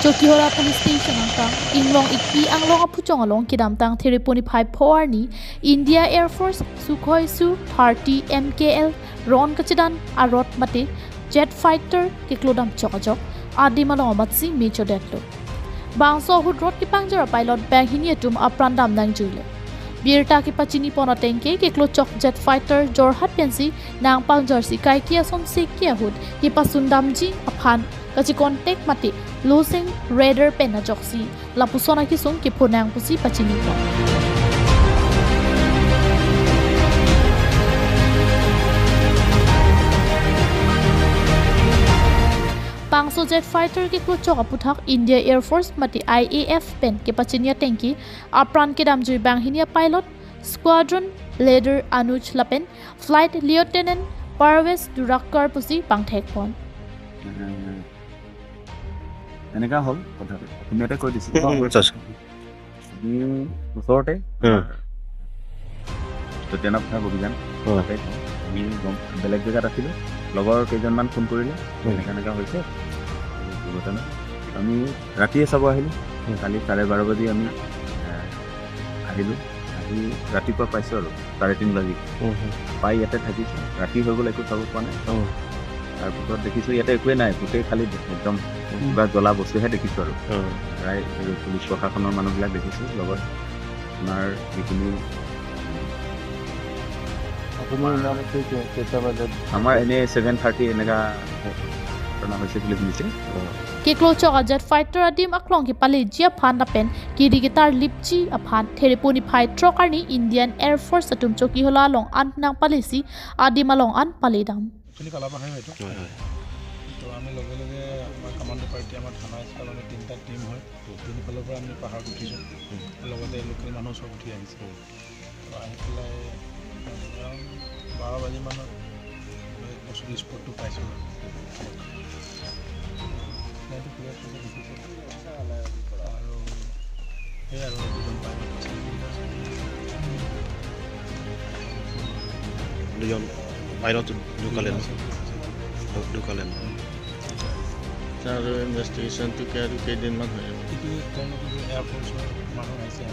Chokihola Police Station angkang inglong ikpi anglong apuchong along kidamtang thereponi phai phawar ni India Air Force Sukhoi Su 30 MKL Ron kachidan arot mate jet fighter kiklodam chokajok adimalong amatsi major detlo bangso hudrot kipangjara pilot banghini atum aprandam nang juile birta ki pachini pona tengke keklo chok jet fighter Jorhat pensi nang pangjar si kaikia son sekia hud ki pasundamji aphan kachi contact mate losing radar pena joksi lapusona ki sung ki phonang pusi pachini pon Pangso jet fighter ke klo aputhak India Air Force mati IAF pen ke pachinia tanki apran ke damjui banghinia pilot squadron leader Anuj Lapen flight lieutenant Parvez Durakar pusi bangthek pon এনেকা হ'ল কথাটো অসমীয়াতে কৈ দিছোঁ। আমি ওচৰতে ততিয়ানা অভিযান তাতে আমি বেলেগ জেগাত আছিলোঁ, লগৰ কেইজনমান ফোন কৰিলে এনেকা এনেকা হৈছে দুৰ্ঘটনা। আমি ৰাতিয়ে চাব আহিলোঁ, কালি 12:30 বাজি আমি আহিলোঁ, আহি ৰাতিপুৱা পাইছোঁ আৰু 3:30 বাজি পাই ইয়াতে থাকিছোঁ। ৰাতি হৈ গ'ল, একো চাব পোৱা নাই। তাৰপিছত দেখিছোঁ ইয়াতে একোৱেই নাই, গোটেই খালী একদম কিবা জ্বলা বস্তুহে দেখিছোঁ আৰু প্ৰায় পুলিচ প্ৰশাসনৰ মানুহবিলাক দেখিছোঁ, লগত আপোনাৰ যিখিনি আমাৰ এনেই 7:30 এনেকুৱা ঘটনা হৈছে বুলি শুনিছে। Keklo choka jet fighter adim aklong ki pali jia phan na pen kiri gitar lipchi aphan thereponi phai trokar ni Indian Air Force atum choki hola long an nang palisi adim along an palidam. তো আমি লগে লগে আমাৰ commando party, আমাৰ থানা school, আমি তিনিটা team হয়, তিনিফালৰ পৰা আমি পাহাৰত উঠিছোঁ, লগতে লোকেল মানুহ চব উঠি আহিছে। তো আহি পেলাই এৰাউণ্ড 12 বাজিমানত বস্তুটো স্পটটো পাইছোঁ। আৰু সেই আৰু দুজন পাইলট আছে, দুজন পাইলট ঢুকালে ঢুকালে। তাৰ ইনভেষ্টিগেশ্যনটো আৰু কেইদিনমান হৈ যাব। এইটো তেওঁলোকে এয়াৰফ'ৰ্চৰ মানুহ আহিছে,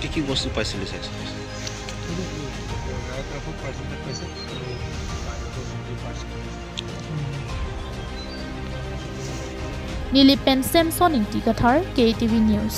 কি কি বস্তু পাইছিলে চাইছে? Nilipen Samson Ingti Kathar, KTV News.